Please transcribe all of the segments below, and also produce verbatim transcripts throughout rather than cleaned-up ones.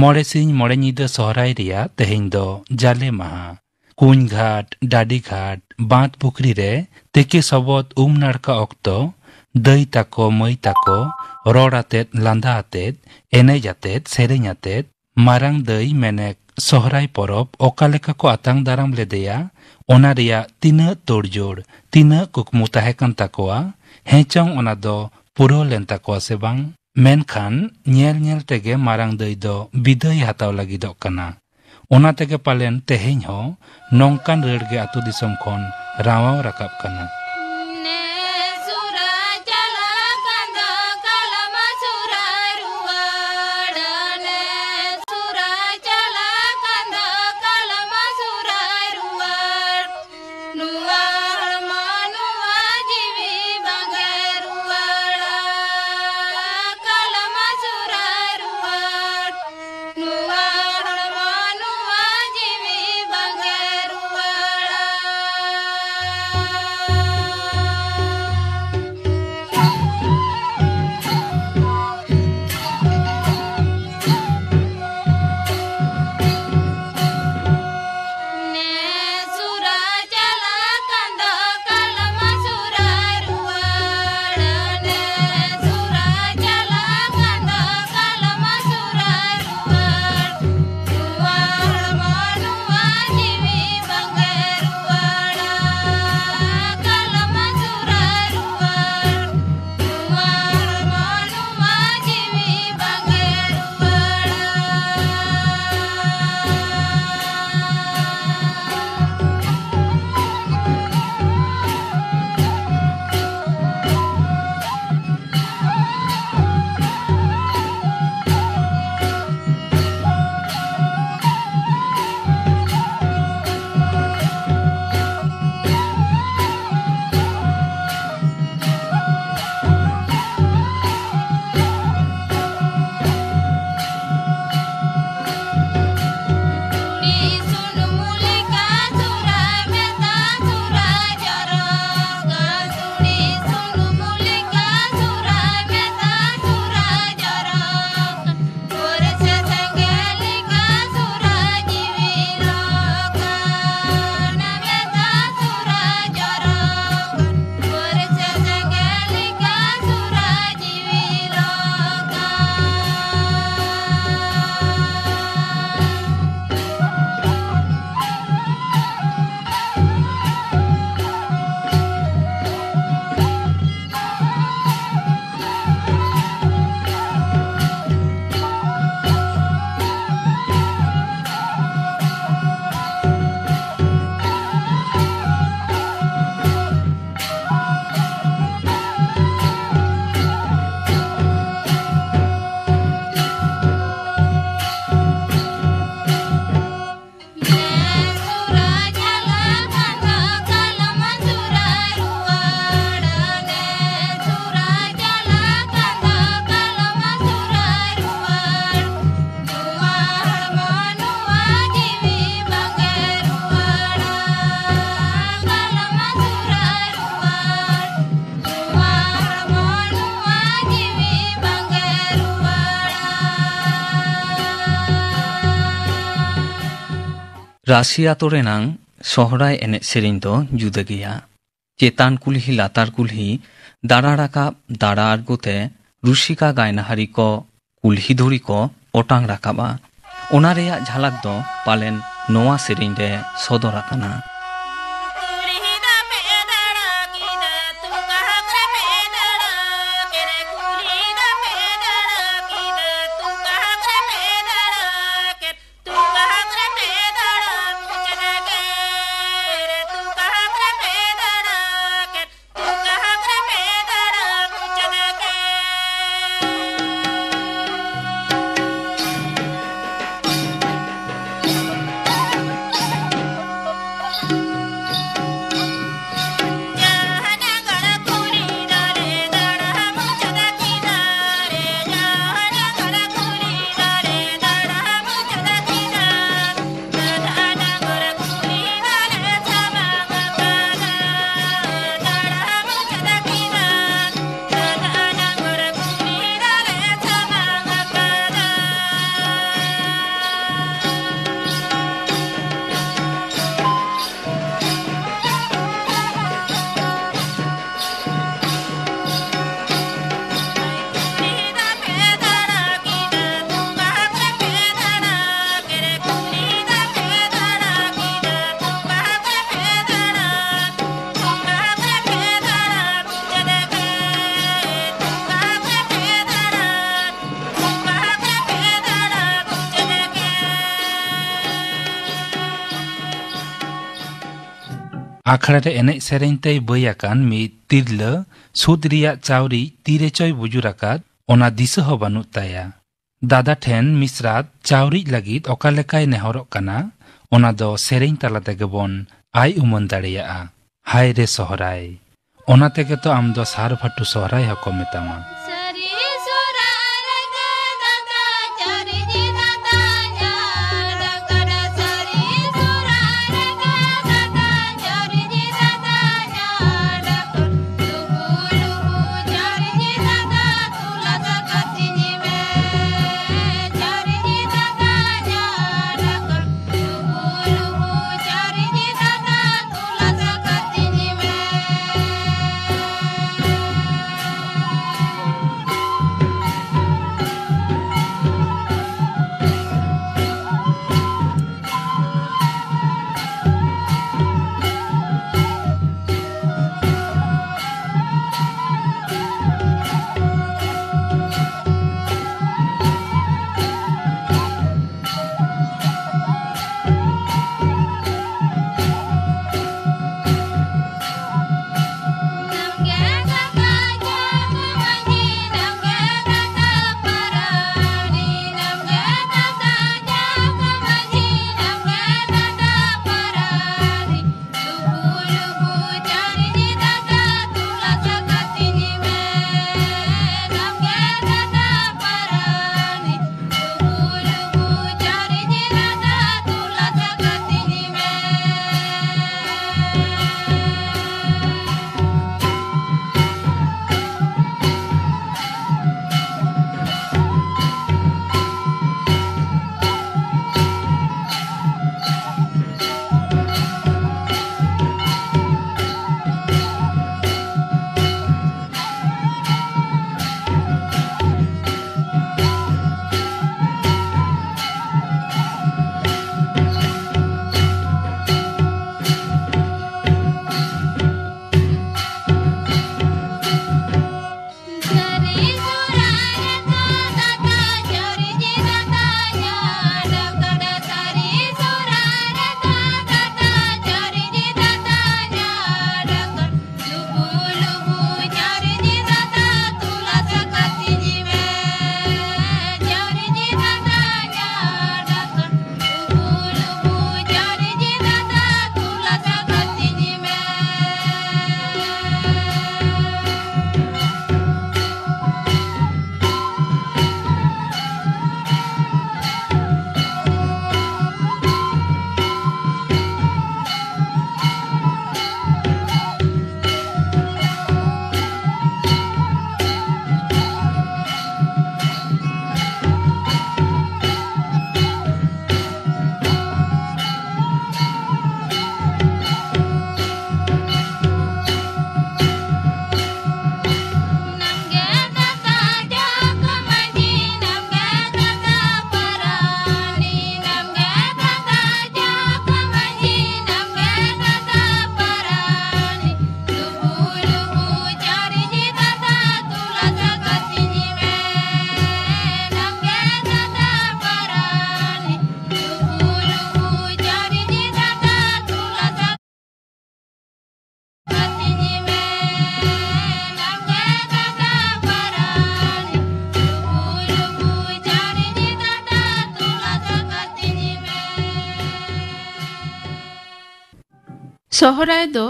ᱢᱚᱬᱮ ᱥᱤᱧ ᱢᱚᱬᱮ ᱧᱤᱫᱟᱹ ᱥᱚᱦᱨᱟᱭ ᱨᱮᱭᱟᱜ ᱛᱮᱦᱮᱧ ᱫᱚ ᱡᱟᱞᱮ ᱢᱟᱦᱟ᱾ ᱠᱩᱧ ᱜᱷᱟᱴ, ᱰᱟᱹᱰᱤ ᱜᱷᱟᱴ, ᱵᱟᱸᱫᱽ ᱯᱩᱠᱷᱨᱤ ᱨᱮ ᱛᱤᱠᱤ ᱥᱚᱵᱚᱫ ᱩᱢ ᱱᱟᱲᱠᱟ ᱚᱠᱛᱚ ᱫᱟᱹᱭ ᱛᱟᱠᱚ, ᱢᱟᱹᱭ ᱛᱟᱠᱚ ᱨᱚᱲ ᱟᱛᱮᱫ, ᱞᱟᱸᱫᱟ ᱟᱛᱮᱫ, ᱮᱱᱮᱡ ᱟᱛᱮᱫ, ᱥᱮᱨᱮᱧ ᱟᱛᱮᱫ ᱢᱟᱨᱟᱝ ᱫᱟᱹᱭ ᱢᱮᱱᱮᱠ ᱥᱚᱦᱨᱟᱭ ᱯᱚᱨᱚᱵᱽ ᱚᱠᱟ ᱞᱮᱠᱟ ᱠᱚ ᱟᱛᱟᱝ ᱫᱟᱨᱟᱢ ᱞᱮᱫᱮᱭᱟ, ᱚᱱᱟ ᱨᱮᱭᱟᱜ ᱛᱤᱱᱟᱹᱜ ᱛᱳᱲᱡᱳᱲ, ᱛᱤᱱᱟᱹᱜ ᱠᱩᱠᱢᱩ ᱛᱟᱦᱮᱸ ᱠᱟᱱ ᱛᱟᱠᱚᱣᱟ, ᱦᱮᱸ ᱪᱚᱝ ᱚᱱᱟ ᱫᱚ ᱯᱩᱨᱟᱹᱣ ᱞᱮᱱ ᱛᱟᱠᱚᱣᱟ ᱥᱮ ᱵᱟᱝ? ᱢᱮᱱᱠᱷᱟᱱ ᱧᱮᱞ ᱧᱮᱞ ᱛᱮᱜᱮ ᱢᱟᱨᱟᱝ ᱫᱟᱹᱭ ᱫᱚ ᱵᱤᱫᱟᱹᱭ ᱦᱟᱛᱟᱣ ᱞᱟᱹᱜᱤᱫᱚᱜ ᱠᱟᱱᱟ᱾ ᱚᱱᱟ ᱛᱮᱜᱮ ᱯᱟᱞᱮᱱ ᱛᱮᱦᱮᱧ ᱦᱚᱸ ᱱᱚᱝᱠᱟᱱ ᱨᱟᱹᱲ ᱜᱮ ᱟᱹᱛᱩ ᱫᱤᱥᱚᱢ ᱠᱷᱚᱱ ᱨᱟᱶᱟᱣ ᱨᱟᱠᱟᱵ ᱠᱟᱱᱟ᱾ ᱨᱟᱥᱤ ᱟᱛᱳ ᱨᱮᱱᱟᱝ ᱥᱚᱦᱨᱟᱭ ᱮᱱᱮᱡ ᱥᱮᱨᱮᱧ ᱫᱚ ᱡᱩᱫᱟᱹ ᱜᱮᱭᱟ᱾ ᱪᱮᱛᱟᱱ ᱠᱩᱞᱦᱤ ᱞᱟᱛᱟᱨ ᱠᱩᱞᱦᱤ ᱫᱟᱬᱟ ᱨᱟᱠᱟᱵ ᱫᱟᱬᱟ ᱟᱬᱜᱚ ᱛᱮ ᱨᱩᱥᱤᱠᱟ ᱜᱟᱭᱱᱟᱦᱟᱨᱤ ᱠᱚ ᱠᱩᱞᱦᱤ ᱫᱷᱩᱲᱤ ᱠᱚ ᱚᱴᱟᱝ ᱨᱟᱠᱟᱵᱼᱟ᱾ ᱚᱱᱟ ᱨᱮᱭᱟᱜ ᱡᱷᱟᱞᱟᱠ ᱫᱚ ᱯᱟᱞᱮᱱ ᱱᱚᱣᱟ ᱥᱮᱨᱮᱧ ᱨᱮ ᱥᱚᱫᱚᱨ ᱟᱠᱟᱱᱟ᱾ ᱟᱠᱷᱲᱟ ᱨᱮ ᱮᱱᱮᱡ ᱥᱮᱨᱮᱧ ᱛᱮᱭ ᱵᱟᱹᱭ ᱟᱠᱟᱱ ᱢᱤᱫ ᱛᱤᱨᱞᱟᱹ ᱥᱩᱫ ᱨᱮᱭᱟᱜ ᱪᱟᱣᱨᱤᱡ ᱛᱤᱨᱮ ᱪᱚᱭ ᱵᱩᱡᱩᱨ ᱟᱠᱟᱫ, ᱚᱱᱟ ᱫᱤᱥᱟᱹ ᱦᱚᱸ ᱵᱟᱹᱱᱩᱜ ᱛᱟᱭᱟ᱾ ᱫᱟᱫᱟ ᱴᱷᱮᱱ ᱢᱤᱥᱨᱟᱛ ᱪᱟᱣᱨᱤᱡ ᱞᱟᱹᱜᱤᱫ ᱚᱠᱟ ᱞᱮᱠᱟᱭ ᱱᱮᱦᱚᱨᱚᱜ ᱠᱟᱱᱟ, ᱚᱱᱟ ᱫᱚ ᱥᱮᱨᱮᱧ ᱛᱟᱞᱟ ᱛᱮᱜᱮ ᱵᱚᱱ ᱟᱭ ᱩᱢᱟᱹᱱ ᱫᱟᱲᱮᱭᱟᱜᱼᱟ᱾ ᱦᱟᱭ ᱨᱮ ᱥᱚᱦᱨᱟᱭ, ᱚᱱᱟ ᱛᱮᱜᱮ ᱛᱚ ᱟᱢ ᱫᱚ ᱥᱟᱨ ᱵᱷᱟᱴᱩ ᱥᱚᱦᱨᱟᱭ ᱦᱚᱸᱠᱚ ᱢᱮᱛᱟᱢᱟ᱾ ᱥᱚᱦᱨᱟᱭ ᱫᱚ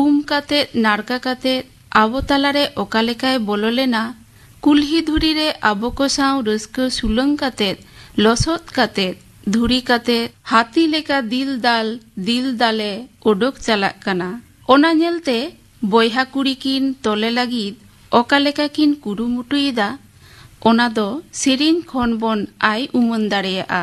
ᱩᱢ ᱠᱟᱛᱮ, ᱱᱟᱲᱠᱟ ᱠᱟᱛᱮ, ᱟᱵᱚ ᱛᱟᱞᱟᱨᱮ ᱚᱠᱟ ᱞᱮᱠᱟᱭ ᱵᱚᱞᱚ ᱞᱮᱱᱟ, ᱠᱩᱞᱦᱤ ᱫᱷᱩᱲᱤ ᱨᱮ ᱟᱵᱚ ᱠᱚ ᱥᱟᱶ ᱨᱟᱹᱥᱠᱟᱹ ᱥᱩᱞᱟᱹᱝ ᱠᱟᱛᱮ, ᱞᱚᱥᱚᱫ ᱠᱟᱛᱮ, ᱫᱷᱩᱲᱤ ᱠᱟᱛᱮ, ᱦᱟᱹᱛᱤ ᱞᱮᱠᱟ ᱫᱤᱞ ᱫᱟᱞ ᱫᱤᱞ ᱫᱟᱞᱮ ᱚᱰᱚᱠ ᱪᱟᱞᱟᱜ ᱠᱟᱱᱟ᱾ ᱚᱱᱟ ᱧᱮᱞᱛᱮ ᱵᱚᱭᱦᱟ ᱠᱩᱲᱤ ᱠᱤᱱ ᱛᱚᱞᱮ ᱞᱟᱹᱜᱤᱫ ᱚᱠᱟ ᱞᱮᱠᱟ ᱠᱤᱱ ᱠᱩᱨᱩᱢᱩᱴᱩᱭᱮᱫᱟ, ᱚᱱᱟ ᱫᱚ ᱥᱮᱨᱮᱧ ᱠᱷᱚᱱ ᱵᱚᱱ ᱟᱭ ᱩᱢᱟᱹᱱ ᱫᱟᱲᱮᱭᱟᱜᱼᱟ᱾